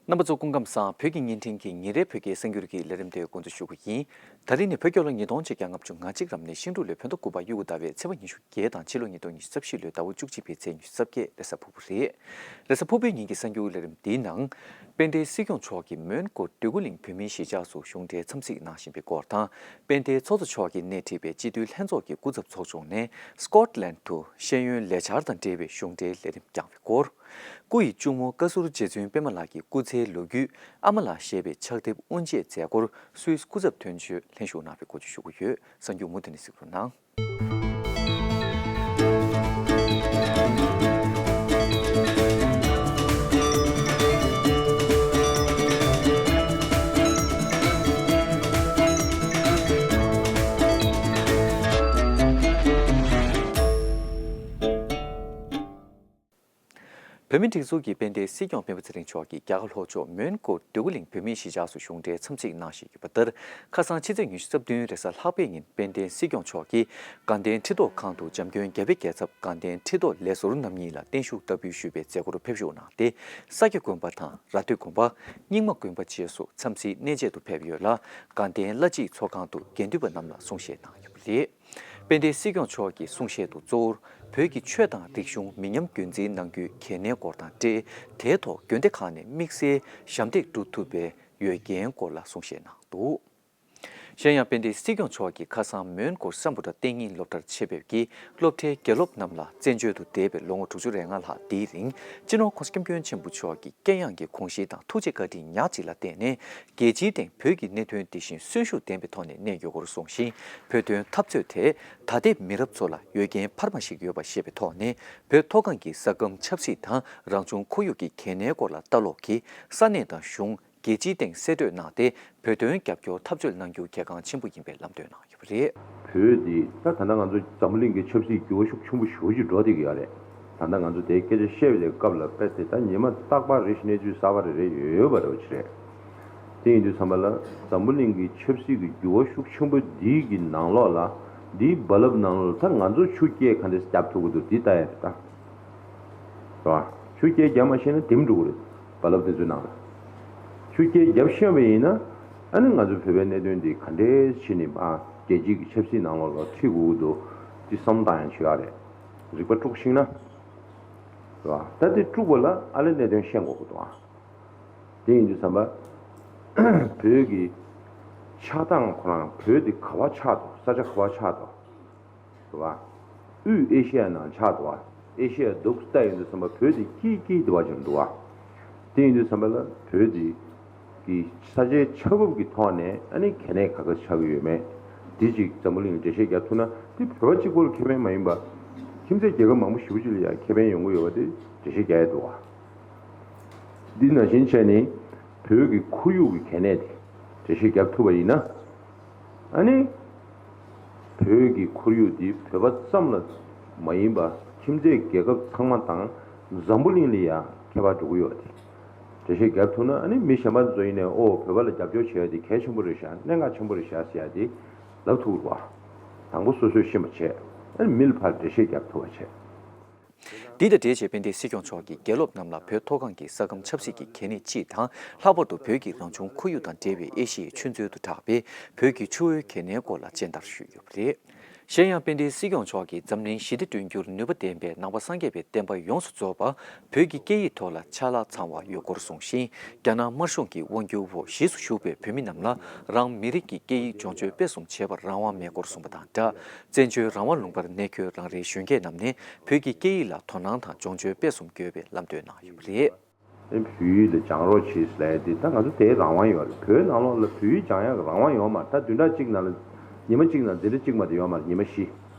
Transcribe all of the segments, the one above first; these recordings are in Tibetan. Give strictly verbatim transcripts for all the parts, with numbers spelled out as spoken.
རྣམ་པ་ཚོ་སྐུ་ཁམས་བཟང་། བོད་ཀྱི་བརྙན་འཕྲིན་གྱི་ཉིན་རེའི་བོད་སྐད་གསར་འགྱུར་གྱི་ལས་རིམ་དེ་འགོ་འཛུགས་ཞུ་གི་ཡིན། ད་རིང་ནི་བོད་རྒྱལ་ལོ་ཉིས་སྟོང་ཆིག་བརྒྱ་ལྔ་བཅུ་ང་གཅིག་རབ་གནས་ཤིང་འབྲུག་ལོའི་བོད་ཟླ་དགུ་པ་དབྱར་ཁའི་ཟླ་བའི་ཚེས་པ་ཉི་ཤུ་བརྒྱད་དང་ཕྱི་ལོ་ཉིས་སྟོང་ཉི་ཤུ་རྩ་བཞི་ལོའི་ཟླ་བ་བཅུ་གཅིག་པའི་ཚེས་ཉི་ཤུ་རྩ་བརྒྱད་རེས་གཟའ་ཕུར་བུ་རེད། རེས་གཟའ་ཕུར་བུའི་ཉིན་གྱི་གསར་འགྱུར་ལས་རིམ་འདིའི་ནང་། དཔལ་ལྡན་སྲིད་སྐྱོང་མཆོག་གིས་མོན་གྷོ་འདོད་རྒུ་གླིང་བོད་མིའི་གཞིས་ཆགས་སུ་གཞུང་འབྲེལ་འཚམས་གཟིགས་གནང་བཞིན་པའི་སྐོར་དང་། དཔལ་ལྡན་ཚོགས་གཙོ་མཆོག་གིས་སྣེ་ཁྲིད་པའི་སྤྱི་འཐུས་ལྷན་ཚོགས་ཀྱི་སྐུ་ཚབ་ཚོགས་ཆུང་ནས་སྐོཊ་ལན་དུ་ཤེས་ཡོན་ལས་འཆར་དང་འབྲེལ་བའི་གཞུང་འབྲེལ་ལས་རིམ་བསྐྱངས་པའི་སྐོར། སྐུ་ཡི་གཅུང་མོ་བཀའ་ཟུར་རྗེ་བཙུན་པད་མ་ལགས་ཀྱི་སྐུ་ཚེའི་ལོ་རྒྱུས། ཨ་མ་ལགས་ཞེས་པའི་ཕྱག་དེབ་དབུ་འབྱེད་མཛད་སྒོར་སུད་སི་སྐུ་ཚབ་དོན་གཅོད་ལྷན་ཞུགས་གནང་བའི་སྐོར་བཅས་ཞུ་གི་ཡོད། གསར་འགྱུར་མུ་མཐུད་ནས་གཟིགས་རོགས་གནང་། བོད་མིའི་སྒྲིག་འཛུགས་ཀྱི་དཔལ་ལྡན་སྲིད་སྐྱོང་སྤེན་པ་ཚེ་རིང་མཆོག་གིས་རྒྱ་གར་ལྷོ་ཕྱོགས་མོན་གྷོ་འདོད་རྒུ་གླིང་བོད་མིའི་གཞིས་ཆགས་སུ་གཞུང་འབྲེལ་འཚམས་གཟིགས་གནང་བཞིན་ཡོད་པ་ལྟར། ཁ་སང་ཕྱི་ཚེས་ཉི་ཤུ་རྩ་བདུན་རེས་གཟའ་ལྷག་པའི་ཉིན་དཔལ་ལྡན་སྲིད་སྐྱོང་མཆོག་གིས་དགའ་ལྡན་ཁྲི་ཐོག་ཁང་དུ་འཇམ་མགོན་རྒྱལ་བའི་རྒྱལ་ཚབ་དགའ་ལྡན་ཁྲི་ཐོག་ལས་ཟུར་རྣམ་གཉིས་ལ་བརྟན་བཞུགས་བསྟར་འབུལ་ཞུས་པའི་མཛད་སྒོར་ཕེབས་བཞུགས་གནང་སྟེ། ས་སྐྱ་དགོན་པ་དང་ར་སྟོད་དགོན་པ། རྙིང་མ་དགོན་པ་བཅས་སུ་འཚམས་གཟིགས་གནས་མཇལ་དུ་ཕེབས་ཡོད་ལ། དགའ་ལྡན་བླ་སྤྱིའི་ཚོགས་ཁང་དུ་དགེ་འདུན་པ་རྣམས་ལ་གསུང་བཤད་གནང་ཡོད་པ་རེད། དཔལ་ལྡན་སྲིད་སྐྱོང་མཆོག་གི་གསུང་བཤད་དུ་གཙོ་བོར་བོད་ཀྱི་ཆོས་དང་རིག་གཞུང་མི་ཉམས་རྒྱུན་འཛིན་གནང་རྒྱུའི་གལ་གནད་སྐོར་དང་འབྲེལ། དེའི་ཐོག་དགོན་སྡེ་ཁག་ནས་དམིགས་བསལ་ཞབས་འདེགས་སྒྲུབ་ཐུབ་པའི་ཡོད་རྐྱེན་སྐོར་ལ་གསུང་བཤད་གནང་འདུག། གཞན་ཡང་དཔལ་ལྡན་སྲིད་སྐྱོང་མཆོག་གིས་ཁ་སང་མོན་གྷོ་སམ་བྷོ་ཊ་བསྟན་རྙིང་སློབ་གྲྭར་ཆེད་ཕེབས་ཀྱིས་སློབ་གྲྭའི་དགེ་སློབ་རྣམས་ལ་བཙན་བྱོལ་དུ་འདས་པའི་ལོ་ངོ་དྲུག་ཅུ་རེ་ལྔ་ལྷག་འདིའི་རིང་སྤྱི་ནོར་༸གོང་ས་༸སྐྱབས་མགོན་ཆེན་པོ་མཆོག་གི་དཀྱེལ་ཡངས་ཀྱི་དགོངས་གཞི་དང་ཐུགས་རྗེ་བཀའ་དྲིན་ཉག་གཅིག་ལ་བརྟེན་ནས། རྒྱལ་སྤྱིའི་སྟེང་བོད་ཀྱི་གནད་དོན་འདི་བཞིན་གསོན་ཤུགས་ལྡན་པའི་ཐོག་ནས་གནས་ཡོད་སྐོར་གསུངས་ཤིང་། བོད་དོན་འཐབ་རྩོད་དེ་ད་ལྟའི་མི་རབས་ཚོ་ལ་ཡོད་རྐྱེན་འཕར་མ་ཞིག་ཡོད་པ་ཤེས་པའི་ཐོག་ནས། བོད་མཐོ་སྒང་གི་ས་ཁམས་ཆབ་སྲིད་དང་རང་བྱུང་ཁོར་ཡུག་གི་གལ་གནད་སྐོར་ལ་ལྟ་ཀློག་གིས་ས་གནས་དང་གཞུང་། རྒྱལ་སྤྱིའི་སྟེང་གསལ་བསྟོད་གནང་སྟེ། བོད་དོན་རྒྱབ་སྐྱོར་འཐབ་རྩོད་གནང་རྒྱུ་གལ་འགངས་ཆེན་པོ་ཡིན་པའི་ལམ་སྟོན་གནང་ཡོད་པ་རེད། བོད་འདི་ད་ད་ལྟ་ང་ཚོ་འཛམ་བུ་གླིང་གི་ཆབ་སྲིད་འགྱུར་བ་ཤུགས་ཆེན་པོ་ཞེ་པོ་ཅིག་འགྲོ་བསྡད་ཀྱི་ཡོད་རེད། ད་ལྟ་ང་ཚོ་དེའི་སྐད་ཆ་བཤད་པའི་དེ་སྐབས་ལ་དཔེ་དེ་ད་ཉི་མ་རྟག་པར་རེ་བཞིན་གནས་ཚུལ་གསར་པ་རེ་རེ་ཡོད་པ་རེད་པ་ཅི་རེད། དེ་ཡིན་དུས་ཙམ་པ་ལ་འཛམ་བུ་གླིང་གི་ཆབ་སྲིད་ཀྱི་འགྱུར་བ་ཤུགས་ཆེན་པོ་འདི་གི་ནང་ལོགས་ལ། འདིའི་རྦ་རླབས་ནང་ལོགས་ལ་ད་ང་ཚོ་ཆུ་རྐྱལ་ག་འདྲས་རྒྱབ་ཐུབ་ཀྱི་འདུག་འདི་ལྟ་ཡ་རེད་ད། རེད་བ། ཆུ་རྐྱལ་རྒྱབ་མ་ཤེས་ན་དེམ་འགྲོ་གི་རེད། རྦ་རླབས་དེ་ཚོའི་ནང་ལ། ཆུ་རྐྱལ་རྒྱབ་ཤེས་པ་ཡིན་ན། ཨ་ནི་ང་ཚོ་བོད་པའི་གནད་དོན་འདི་ག་འདྲས་བྱས་ནས་ཨ་རྒྱལ་སྤྱིའི་གི་ཆབ་སྲིད་ནང་ལོགས་ལ་ཁྲིད་དགོས་ཀྱི་འདུག་འདི་བསམ་བཏང་ཡང་བྱེད་ཡག་རེད། རིག་པ་དཀྲུགས་ཤིང་ན། རེད་བ། ད་དེ་དཀྲུགས་པ་ལ་ཨ་ལས་གནད་དོན་ཤེས་དགོས་ཀྱི་འདུག་ཨ། དེ་ཡིན་དུས་ཙམ་པ། བོད་ཀྱི་ཆགས་སྟངས་ཁོ་རང་བོད་འདི་ག་པར་ཆགས་འདུག་ས་ཆ་ག་པར་ཆགས་འདུག་རེད་བ། དབུས་ཨེ་ཤི་ཡ་ནང་ཆགས་འདུག་བ། ཨེ་ཤི་ཡ་འདུག་ལྟ་ཡོང་དུས་ཙམ་པ་བོད་དེ་དཀྱིལ་དཀྱིལ་དུ་བ་ཅིག་འདུག་བ། དེ་ཡིན་དུས་ཙམ་པ་ལ་བོད་དེ་གི་ས་ཆའི་ཆགས་བབ་ཀྱི་ཐོག་ནས་ཨ་ནི་གལ་གནད་ག་ག་ཆགས་ཀྱི་ཡོད་མེད། འདི་ཅིག་འཛམ་བུ་གླིང་ལ་འགྲེལ་བཤད་རྒྱག་ཐུབ་ན་དེ་བོད་པ་གཅིག་པོ་ལ་ཁེ་ཕན་མ་ཡིན་པ། ཁྱིམ་མཚེས་རྒྱལ་ཁབ་མང་པོ་ཞེ་པོ་ཅིག་ལ་ཡང་ཁེ་ཕན་ཡོང་གི་ཡོད་པ་དེ་འགྲེལ་བཤད་རྒྱག་ཡ་འདུག་བ། འདི་ནང་བཞིན་བྱས་ནས་བོད་ཀྱི་ཁོར་ཡུག་གི་གལ་གནད་དེ་འགྲེལ་བཤད་རྒྱག་ཐུབ་པ་ཡིན་ན། ཨ་ནི། བོད་ཀྱི་ཁོར་ཡུག་འདི་བོད་པ་ཙམ་ལ་མ་ཡིན་པ་ཁྱིམ་མཚེས་རྒྱལ་ཁབ་ཚང་མ་དང་འཛམ་བུ་གླིང་ལ་ཡང་ཁྱད་པར་འགྲོ་གི་ཡོད་དེ། འགྲེལ་བཤད་རྒྱབ་ཐུབ་ན་ཨ་ནི་མི་གཞན་པ་ཚོ་ཡིན་ནའི་ཨོ་བོད་པ་ལ་རྒྱབ་སྐྱོར་བྱེད་ཡ་དེ་གལ་ཆེན་པོ་རེད་ཤག་གནད་འགག་ཆེན་པོ་རེད་ཤག་ཟེར་ཡ་དེ་ལབ་ཐུབ་རེད་བ། དང་པོ་སོ་སོས་ཤེས་པ་བྱས་ཨ་ནི་མི་ལ་ཕར་འགྲེལ་བཤད་རྒྱབ་ཐུབ་པ་བྱས། འདི་དང་འབྲེལ་བྱས་དཔལ་ལྡན་སྲིད་སྐྱོང་མཆོག་གིས་དགེ་སློབ་རྣམས་ལ་བོད་མཐོ་སྒང་གི་ས་ཁམས་ཆབ་སྲིད་ཀྱི་གལ་གནད་སྤྱི་དང་། ལྷག་པར་དུ་བོད་ཀྱི་རང་བྱུང་ཁོར་ཡུག་དང་འབྲེལ་བའི་ཨེ་ཤི་ཡའི་ཆུ་མཛོད་དུ་གྲགས་པའི་བོད་ཀྱི་ཆུ་བོའི་གལ་གནད་སྐོར་ལ་སྦྱིན་བདག་ཞུས་ཡོད་པ་རེད། གཞན་ཡང་དཔལ་ལྡན་སྲིད་སྐྱོང་མཆོག་གིས་འཛམ་གླིང་ཞི་བདེ་བསྐྲུན་རྒྱུར་ནུས་པ་ལྡན་པའི་ནང་པ་སངས་རྒྱས་པའི་བསྟན་པ་ཡོངས་སུ་རྫོགས་པ་བོད་ཀྱི་སྐད་ཡིག་ཐོག་ལ་ཕྱག་ལག་ཚང་བ་ཡོད་སྐོར་གསུངས་ཤིང་། རྒྱ་ནག་དམར་གཞུང་གི་དབང་སྒྱུར་འོག་གཞིས་སུ་བཞུགས་པའི་བོད་མི་རྣམས་ལ་རང་མི་རིགས་ཀྱི་སྐད་ཡིག་སྦྱོང་སྤྱོད་སྤེལ་གསུམ་བྱེད་པར་རང་དབང་མེད་སྐོར་གསུངས་པ་དང་སྦྲགས། བཙན་བྱོལ་རང་དབང་ལུང་པར་གནས་འཁོད་རང་རེའི་གཞོན་སྐྱེས་རྣམས་ནས་བོད་ཀྱི་སྐད་ཡིག་ལ་དོ་སྣང་དང་སྦྱོང་སྤྱོད་སྤེལ་གསུམ་དགོས་པའི་ལམ་སྟོན་གནང་ཡོད་པ་རེད། བོད་ཡིག་ལ་སྦྱང་རོགས་བྱེད་ཟེར་ཡ་དེ་ད་ང་ཚོ་དེའི་རང་དབང་ཡོད་རེད། བོད་ནང་ལོགས་ལ་བོད་ཡིག་སྦྱང་ཡག་རང་དབང་ཡོད་མ་རེད། ད་བདུན་ཕྲག་གཅིག་ནང་ལ་ཉི་མ་གཅིག་ནང་འཛིན་གྲྭ་གཅིག་མ་གཏོགས་ཡོད་མ་རེད། ཉི་མ་བཞི།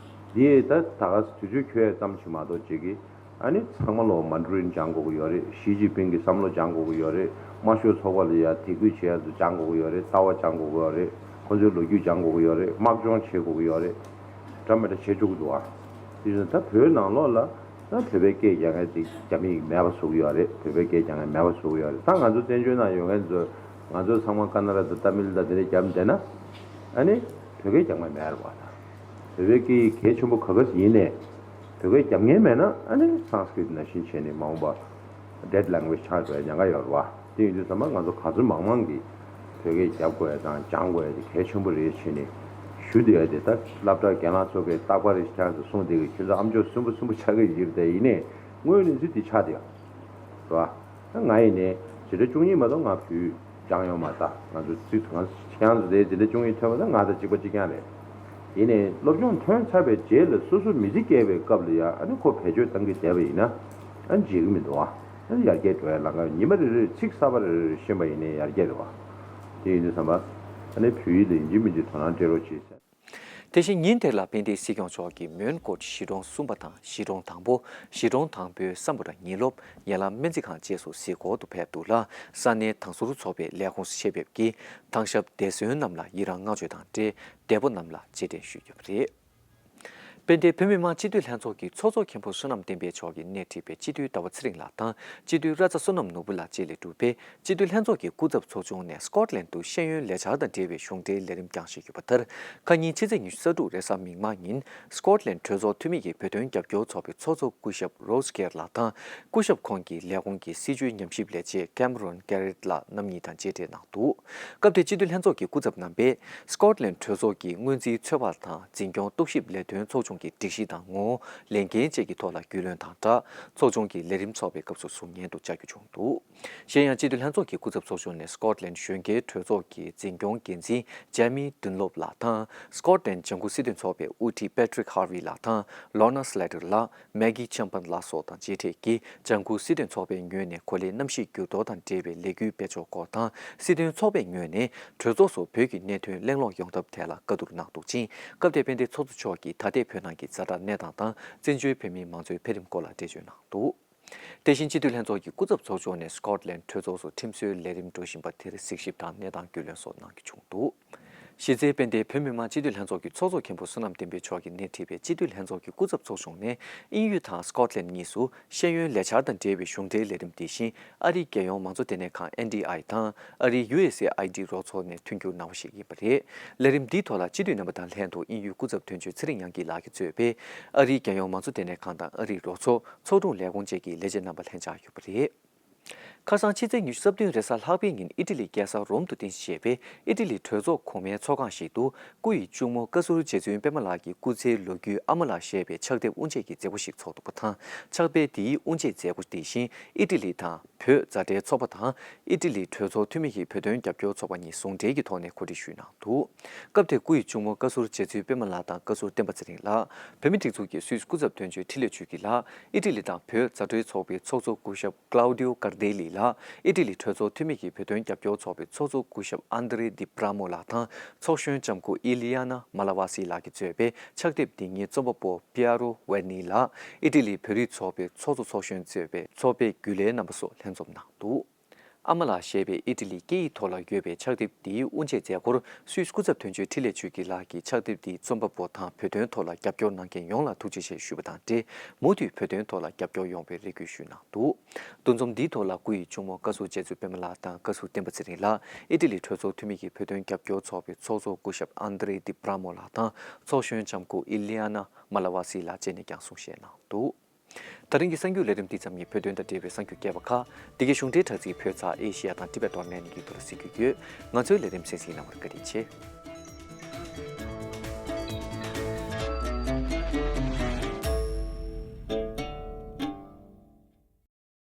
འདི་ད་ད་ག་དུས་ཚོད་འཁྱོལ་ཡ་ཙམ་ཞིག་མ་གཏོགས་བྱེད་ཀྱི། ཨ་ནི་ཚང་མ་ལོ་མན་ཌ་རིན་སྦྱང་དགོས་ཀྱི་ཡོད་རེད། ཞི་ཅིན་ཕིང་གི་བསམ་བློ་སྦྱང་དགོས་ཀྱི་ཡོད་རེད། དམར་ཤོག་ཚོགས་པ་ལ་ཡ་དད་གུས་བྱེད་ཡ་ཚོ་སྦྱང་དགོས་ཀྱི་ཡོད་རེད། ལྟ་བ་སྦྱང་དགོས་ཀྱི་ཡོད་རེད། ཁོ་ཚོའི་ལོ་རྒྱུས་སྦྱང་དགོས་ཀྱི་ཡོད་རེད། དམག་སྦྱོང་བྱེད་དགོས་ཀྱི་ཡོད་རེད། འདྲ་མི་འདྲ་བྱེད་བཅུག་གི་འདུག་ཨ། དེ་བཞིན་ད་བོད་ནང་ལོགས་ལ་ད་བོད་པའི་སྐད་རྒྱག་མཁན་དེ་རྒྱ་མི་ཡིས་མེད་པ་བཟོ་གི་ཡོད་རེད། བོད་པའི་སྐད་རྒྱག་མཁན་མེད་པ་བཟོ་གི་ཡོད་རེད། ད་ང་ཚོ་བཙན་བྱོལ་ནང་ཡོད་མཁན་ཚོ་ང་ཚོ་ཚང་མ་ཀ་ན་ར་དང་ཏ་མིལ་དང་དེ་འདྲ་རྒྱབ་བསྡད་ན་ཨ་ནི་བོད་སྐད་རྒྱག་མཁན་མེད་རེད་བ། ད་བོད་པའི་སྐད་ཡིག་གལ་ཆེན་པོ་ག་ག་ཡིན་ནའི་བོད་སྐད་རྒྱབ་མཁན་མེད་ན་ཨ་ནི་སཾ་སྐྲྀཏ་ནང་བཞིན་བྱས་ནས་མ་འོངས་པ་ཌེཌ་ལེང་གུ་ཨེཇ་ཆགས་འགྲོ་ཡ་ཉེན་ཁ་ཡོད་རེད་བ། དེ་ཡིན་དུས་ཙམ་པ་ང་ཚོ་ག་ཚོད་མང་མང་གིས་བོད་སྐད་རྒྱབ་དགོས་ཡ་དང་སྦྱང་དགོས་ཡ་དེ་གལ་ཆེན་པོ་རེད་བྱས་ནས་ཞུ་བསྡད་ཡ་དེ། ད་སློབ་གྲྭ་རྒན་ལགས་ཚོ་གིས་རྟག་པར་རེ་ཁྱེད་རང་ཚོ་གསུང་བསྡད་ཀྱི། ཁྱེད་ཚོ་ཨམ་ཅོག་སུན་པོ་སུན་པོ་ཆགས་ཀྱི་ཡོད་རེད་དེ། ཡིན་ནའི་དངོས་གནས་ཚུལ་དེ་ཆགས་བསྡད་ཡ་རེད་བ། ད་ང་ཡིན་ནའི་འཛིན་གྲྭ་བཅུ་གཉིས་མ་གཏོགས་ང་བོད་སྦྱངས་ཡོད་མ་རེད། ད་ང་ཚོ་ཚིག་ང་ཁྱེད་རང་ཚོ་དེ་འཛིན་གྲྭ་བཅུ་གཉིས་ཐོན་པ་ད་ང་དང་གཅིག་པ་གཅིག་རྐྱང་རེད། ཡིན་ནའི་སློབ་སྦྱོང་ཐོན་ཚར་བའི་རྗེས་ལ་སོ་སོ་མི་ཚེ་སྐྱེལ་བའི་སྐབས་ལ་ཡ་ཨ་ནི་ཁོ་བེད་སྤྱོད་བཏང་གི་བསྡད་པ་ཡིན་ན་ཨ་ནི་འགྲིག་གི་མི་འདུག་ཨ། ཨ་ནི་ཡར་རྒྱས་འགྲོ་ཡ་ལམ་ཁ་ཉི་མ་རེ་རེར་ཚིག་གསར་པ་རེ་རེ་ཤེས་པ་ཡིན་ནའི་ཡར་རྒྱས་རེད་བ། དེ་ཡིན་དུས་ཙམ་པ་ཨ་ནི་བོད་ཡིག་ལ་ཡིན་གཅིག་མིན་གཅིག་དོ་སྣང་སྤྲད་རོགས་གྱིས་ཟེར། དེ་བཞིན་ཉིན་དེར་ལ་དཔལ་ལྡན་སྲིད་སྐྱོང་མཆོག་གིས་མོན་གྷོ་གཞིས་གྲོང་གསུམ་པ་དང་གཞིས་གྲོང་དང་པོ། གཞིས་གྲོང་དང་པོའི་སམ་བྷོ་ཊ་ཉིན་སློབ། ཡན་ལག་སྨན་རྩིས་ཁང་བཅས་སུ་གཟིགས་སྐོར་དུ་ཕེབས་འདུག་ལ། ས་གནས་དྭང་ཟུར་ཚོགས་པའི་ལས་ཁུངས་སུ་ཆེད་ཕེབས་ཀྱིས་དྭང་ཞབས་འདས་གསོལ་རྣམས་ལ་ཡི་རང་བསྔགས་བརྗོད་དང་འབྲེལ་འདས་པོ་རྣམས་ལ་རྗེས་དྲན་ཞུས་ཡོད་པ་རེད། དཔལ་ལྡན་བོད་མི་མང་སྤྱི་འཐུས་ལྷན་ཚོགས་ཀྱི་ཚོགས་གཙོ་མཁན་པོ་བསོད་ནམས་བསྟན་འཕེལ་མཆོག་གིས་སྣེ་ཁྲིད་པའི་སྤྱི་འཐུས་ཟླ་བ་ཚེ་རིང་ལགས་དང་སྤྱི་འཐུས་ར་ཙ་བསོད་ནམས་ནོར་བུ་ལགས་བཅས་ལས་གྲུབ་པའི་སྤྱི་འཐུས་ལྷན་ཚོགས་ཀྱི་སྐུ་ཚབ་ཚོགས་ཆུང་ནས་སི་ཀོཊ་ལན་དུ་ཤེས་ཡོན་ལས་འཆར་དང་འབྲེལ་བའི་གཞུང་འབྲེལ་ལས་རིམ་བསྐྱངས་བཞིན་ཡོད་པ་ལྟར། ཁ་ཉིན་ཕྱི་ཚེས་ཉི་ཤུ་རྩ་དྲུག་རེས་གཟའ་མིག་དམར་ཉིན་སི་ཀོཊ་ལན་གྲོས་ཚོགས་འཐུས་མི་ཡི་བོད་དོན་རྒྱབ་སྐྱོར་ཚོགས་པའི་ཚོགས་གཙོ་སྐུ་ཞབས་རོས་གེར་ལགས་དང་། སྐུ་ཞབས་ཁོང་གི་ལས་ཁུངས་ཀྱི་སྲིད་བྱུས་ཉམས་ཞིབ་ལས་བྱེད་ཀེམ་རོན་ཀེ་རེད་ལགས་རྣམ་གཉིས་དང་མཇལ་འཕྲད་གནང་འདུག་སྐབས་དེར་སྤྱི་འཐུས་ལྷན་ཚོགས་ཀྱི་སྐུ་ཚབ་རྣམ་པས་སི་ཀོཊ་ལན་གྲོས་ཚོགས་ཀྱི་སྔོན་རྩིས་ཚོད་དཔག་དང་འཛིན་སྐྱོང་རྟོག་ཞིབ་ལས་དོན་ཚོགས་ཆུང་གི་སྒྲིག་གཞི་དང་ངོ་བོ། ལས་འགན་བཅས་ཀྱི་ཐོག་ལ་རྒྱུས་ལོན་དང་སྦྲགས། ཚོགས་ཆུང་གི་ལས་རིམ་ཚོགས་པའི་སྐབས་སུ་གསུང་སྙན་དུ་བཅར་རྒྱུ་བྱུང་འདུག་གཞན་ཡང་སྤྱི་འཐུས་ལྷན་ཚོགས་ཀྱི་སྐུ་ཚབ་ཚོགས་ཆུང་ནས་སི་ཀོཊ་ལན་གཞོན་སྐྱེས་གྲོས་ཚོགས་ཀྱི་འཛིན་སྐྱོང་འགན་འཛིན་ཇེ་མི་ཌུན་ལོབ་ལགས་དང་། སི་ཀོཊ་ལན་ལྗང་ཁུ་སྲིད་དོན་ཚོགས་པའི་དབུ་ཁྲིད་པེ་ཊི་རིག་ཧར་ཝི་ལགས་དང་། ལོ་ན་སི་ལེ་ཊར་ལགས། མེག་གི་ཆམ་པན་ལགས་སོགས་དང་མཇལ་འཕྲད་ཀྱིས་ལྗང་ཁུ་སྲིད་དོན་ཚོགས་པའི་ངོས་ནས་གོ་ལའི་གནམ་གཤིས་འགྱུར་ལྡོག་དང་འབྲེལ་བའི་ལས་འགུལ་སྤེལ་ཕྱོགས་སྐོར་དང་། སྲིད་དོན་ཚོགས་པའི་ངོས་ནས་གྲོས་ཚོགས་སུ་བོད་ཀྱི་གནད་དོན་གླེང་སློང་ཡོང་ཐབས་ཐད་ལ་བཀའ་བསྡུར་གནང་འདུག་ཅིང་། སྐབས་དེར་དཔལ་ལྡན་ཚོགས་གཙོ་མཆོག་གིས་ད་ལྟའི་བོད་ནང་གི་ཛ་དྲག་གནས་སྟངས་དང་བཙན་བྱོལ་བོད་མིའི་མང་གཙོའི་འཕེལ་རིམ་སྐོར་ལ་འགྲེལ་བརྗོད་གནང་འདུག་དེ་བཞིན་སྤྱི་འཐུས་ལྷན་ཚོགས་ཀྱི་སྐུ་ཚབ་ཚོགས་ཆུང་ནས་སི་ཀོཊ་ལན་གྲོས་ཚོགས་སུ་ཁྲིམས་བཟོའི་ལས་རིམ་འགྲོ་བཞིན་པ་དེར་གཟིགས་ཞིབ་དང་གནས་སྟངས་རྒྱུས་ལོན་སོགས་གནང་རྒྱུ་བྱུང་འདུག་གཞི་རྩའི་དཔལ་ལྡན་བོད་མི་མང་སྤྱི་འཐུས་ལྷན་ཚོགས་ཀྱི་ཚོགས་གཙོ་མཁན་པོ་བསོད་ནམས་བསྟན་འཕེལ་མཆོག་གིས་སྣེ་ཁྲིད་པའི་སྤྱི་འཐུས་ལྷན་ཚོགས་ཀྱི་སྐུ་ཚབ་ཚོགས་ཆུང་ནས་དབྱིན་ཡུལ་དང་སི་ཀོཊ་ལན་གཉིས་སུ་ཤེས་ཡོན་ལས་འཆར་དང་འབྲེལ་བའི་གཞུང་འབྲེལ་ལས་རིམ་འདི་བཞིན་ཨ་རིའི་རྒྱལ་ཡོངས་མང་གཙོ་ལྟེ་གནས་ཁང་ཨེན་ཌི་ཨའི་དང་ཨ་རིའི་ཡུ་ཨེས་ཨེ་ཨའི་ཌི་རོགས་ཚོགས་ནས་མཐུན་འགྱུར་གནང་བ་ཞིག་ཡིན་པ་རེད། ལས་རིམ་འདིའི་ཐོག་ལ་སྤྱི་འཐུས་རྣམ་པ་དང་ལྷན་དུ་དབྱིན་ཡུལ་སྐུ་ཚབ་དོན་གཅོད་ཚེ་རིང་དབྱངས་སྐྱིད་ལགས་ཀྱིས་གཙོས་པའི་ཨ་རིའི་རྒྱལ་ཡོངས་མང་གཙོ་ལྟེ་གནས་ཁང་དང་ཨ་རིའི་རོགས་ཚོགས་ཚོགས་དྲུང་ལས་ཁུངས་བཅས་ཀྱི་ལས་བྱེད་རྣམ་པ་ལྷན་བཅར་ཡོད་པ་རེད། ཁ་སང་ཕྱི་ཚེས་ཉི་ཤུ་རྩ་བདུན་རེས་གཟའ་ལྷག་པའི་ཉིན་ཨི་ཊ་ལི་རྒྱལ་ས་རོམ་དུ་རྟེན་གཞི་བྱས་པའི་ཨི་ཊ་ལི་གྲོས་ཚོགས་གོང་མའི་ཚོགས་ཁང་ཞིག་ཏུ་སྐུ་ཡི་གཅུང་མོ་བཀའ་ཟུར་རྗེ་བཙུན་པད་མ་ལགས་ཀྱི་སྐུ་ཚེའི་ལོ་རྒྱུས་ཨ་མ་ལགས་ཞེས་པའི་ཕྱག་དེབ་དབུ་འབྱེད་ཀྱི་མཛད་སྒོ་ཞིག་ཚོགས་འདུག་པ་དང་། ཕྱག་དེབ་འདིའི་དབུ་འབྱེད་མཛད་སྒོ་དེ་བཞིན་ཨི་ཊ་ལི་དང་བོད་མཛའ་འབྲེལ་ཚོགས་པ་དང་ཨི་ཊ་ལི་གྲོས་ཚོགས་འཐུས་མི་ཡིས་བོད་དོན་རྒྱབ་སྐྱོར་ཚོགས་པ་གཉིས་ཟུང་འབྲེལ་གྱི་ཐོག་ནས་གོ་སྒྲིག་ཞུས་གནང་འདུག་སྐབས་དེར་སྐུ་ཡི་གཅུང་མོ་བཀའ་ཟུར་རྗེ་བཙུན་པད་མ་ལགས་དང་བཀའ་ཟུར་བསྟན་པ་ཚེ་རིང་ལགས། བོད་མིའི་སྒྲིག་འཛུགས་ཀྱི་སུད་སི་སྐུ་ཚབ་དོན་གཅོད་འཕྲིན་ལས་ཆོས་སྐྱིད་ལགས། ཨི་ཊ་ལི་དང་བོད་མཛའ་འབྲེལ་ཚོགས་པའི་ཚོགས་གཙོ་སྐུ་ཞབས་ཀླའུ་ཌིའོ་ཀར་ཏེ་ལི་ལགས། ཨི་ཊ་ལི་གྲོས་ཚོགས་འཐུས་མི་ཡིས་བོད་དོན་རྒྱབ་སྐྱོར་ཚོགས་པའི་ཚོགས་གཙོ་སྐུ་ཞབས་ཨན་དྲེ་ཌི་པྲ་མོ་ལགས་དང་ཚོགས་གཞོན་ལྕམ་སྐུ་ཨི་ལི་ཡ་ན་མ་ལ་ཝ་སི་ལགས་ཀྱིས་གཙོས་པའི་ཕྱག་དེབ་འདི་ཉིད་རྩོམ་པ་པོ་པི་ཨ་རོ་ཝེར་ནི་ལགས། ཨི་ཊ་ལི་བོད་རིགས་ཚོགས་པའི་ཚོགས་གཙོ་ཚོགས་གཞོན་གཙོས་པའི་ཚོགས་པའི་རྒྱུན་ལས་རྣམ་པ་སོགས་ལྷན་འཛོམས་གནང་འདུག་ཨ་མ་ལགས་ཞེས་པའི་ཨི་ཊ་ལིའི་སྐད་ཡིག་ཐོག་ལ་ཡོད་པའི་ཕྱག་དེབ་འདིའི་དབུ་འབྱེད་མཛད་སྒོར་སུད་སི་སྐུ་ཚབ་དོན་གཅོད་འཕྲིན་ལས་ཆོས་སྐྱིད་ལགས་ཀྱིས་ཕྱག་དེབ་འདིའི་རྩོམ་པ་པོ་དང་བོད་དོན་ཐོག་ལ་རྒྱབ་སྐྱོར་གནང་མཁན་ཡོངས་ལ་ཐུགས་རྗེ་ཆེ་ཞུས་པ་དང་འབྲེལ། མུ་མཐུད་བོད་དོན་ཐོག་ལ་རྒྱབ་སྐྱོར་ཡོང་བའི་རེ་སྐུལ་ཞུས་གནང་འདུག་འདུ་འཛོམས་འདིའི་ཐོག་ལ་སྐུ་ཡི་གཅུང་མོ་བཀའ་ཟུར་རྗེ་བཙུན་པད་མ་ལགས་དང་བཀའ་ཟུར་བསྟན་པ་ཚེ་རིང་ལགས། ཨི་ཊ་ལི་གྲོས་ཚོགས་འཐུས་མི་ཡིས་བོད་དོན་རྒྱབ་སྐྱོར་ཚོགས་པའི་ཚོགས་གཙོ་སྐུ་ཞབས་ཨན་དྲེ་ཌི་པྲ་མོ་ལགས་དང་ཚོགས་གཞོན་ལྕམ་སྐུ་ཨི་ལི་ཡ་ན་མ་ལ་ཝ་སི་ལགས་བཅས་ནས་ཀྱང་གསུང་བཤད་གནང་འདུག་ད་རིང་གི་གསར་འགྱུར་ལས་རིམ་འདི་ཙམ་ཡིན། བོད་དོན་དང་འབྲེལ་བའི་གསར་འགྱུར་རྒྱས་པ་ཁག་འདི་གའི་གཞུང་འབྲེལ་དྲ་ཚིགས་བོད་ཚགས་ཨེ་ཤི་ཡ་དང་ཊི་བེཊ་ཌོཊ་ནེཊ་གི་ཐོག་ལ་གཟིགས་རྒྱུ་ཡོད། ང་ཚོའི་ལས་རིམ་གསན་གཟིགས་གནང་བར་བཀའ་དྲིན་ཆེ།